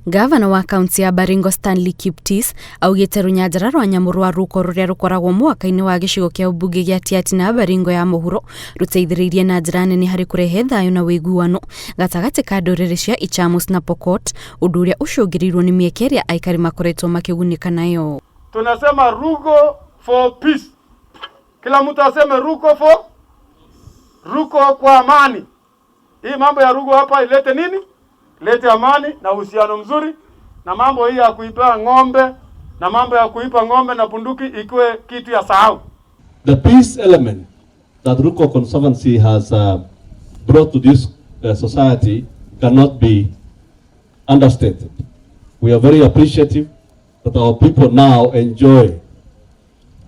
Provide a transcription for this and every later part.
Gavana wa kaunti ya Baringo Stanley Kiptis augĩte rũnyanjara rwa nyamũ rwa Ruko rũrĩa rũkoragwo mũhaka-inĩ wa gĩcigo kĩa ũmbunge gĩa Tiaty na Baringo ya mũhuro rũteithĩrĩirie na njĩra nene harĩ kũrehe thayũ na ũiguano gatagatĩ ka ndũrĩrĩ cia Ichamus na Pokot, ũndũ ũrĩa ũcũngĩrĩirwo nĩ mĩeke ĩrĩa aikari makoretwo makĩgunĩka nayo. Tunasema Ruko for peace. Kila mtu aseme Ruko for Ruko kwa amani. Hii mambo ya Ruko hapa ilete nini? Ilete amani na uhusiano mzuri, na mambo hii ya kuipa ng'ombe na mambo ya kuipa ng'ombe na bunduki ikiwe kitu ya sahau. The peace element that Ruko Conservancy has brought to this society cannot be understated. We are very appreciative that our people now enjoy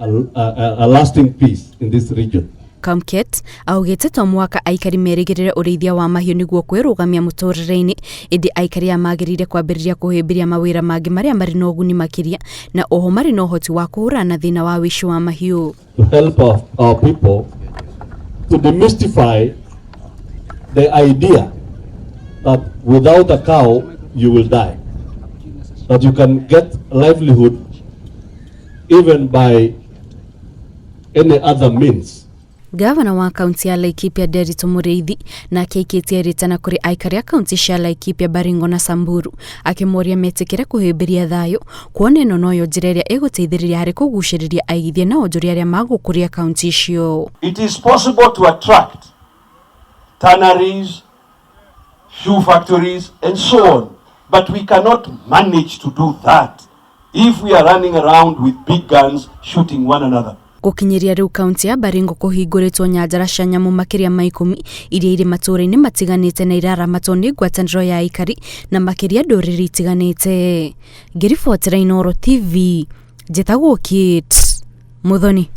a lasting peace in this region. Kamket augĩte to mũhaka aikari merĩgĩrĩre ũrĩithia wa mahiũ nĩguo kwĩrũgamia mũtũrĩre-inĩ, ĩndĩ aikari aya magĩrĩire kwambĩrĩria kũhĩmbĩria mawĩra mangĩ marĩa marĩ na ũguni makĩria na oho marĩ na ũhoti wa kũhũrana na thĩna wa wĩici wa mahiũ. To help our people to demystify the idea that without a cow you will die, that you can get livelihood even by any other means. Gavana wa kaunti ya Laikipia Nderitu Mũrĩithi nake aikĩtie rĩtana kũrĩ aikari a kaunti cia Laikipia, Baringo na Samburu akĩmoria metĩkĩre kũhĩmbĩria thayũ kuona ĩno noyo njĩra ĩrĩa ĩgũteithĩrĩria harĩ kũgucĩrĩria aigithia na onjoria arĩa magũkũria kaunti icio. It is possible to attract tanneries, shoe factories, and so on. But we cannot manage to do that if we are running around with big guns shooting one another. Gũkinyĩria rĩu kaunti ya Baringo kũhingũrĩtwo nyanjara cia nyamũ makĩria ma 10 iria irĩ matũũra-inĩ matiganĩte na iraramatwo nĩ ngwatanĩro ya aikari na makĩria ndũrĩrĩ itiganĩte. Ngĩribotera Inooro TV, njĩtagwo Kate Muthoni.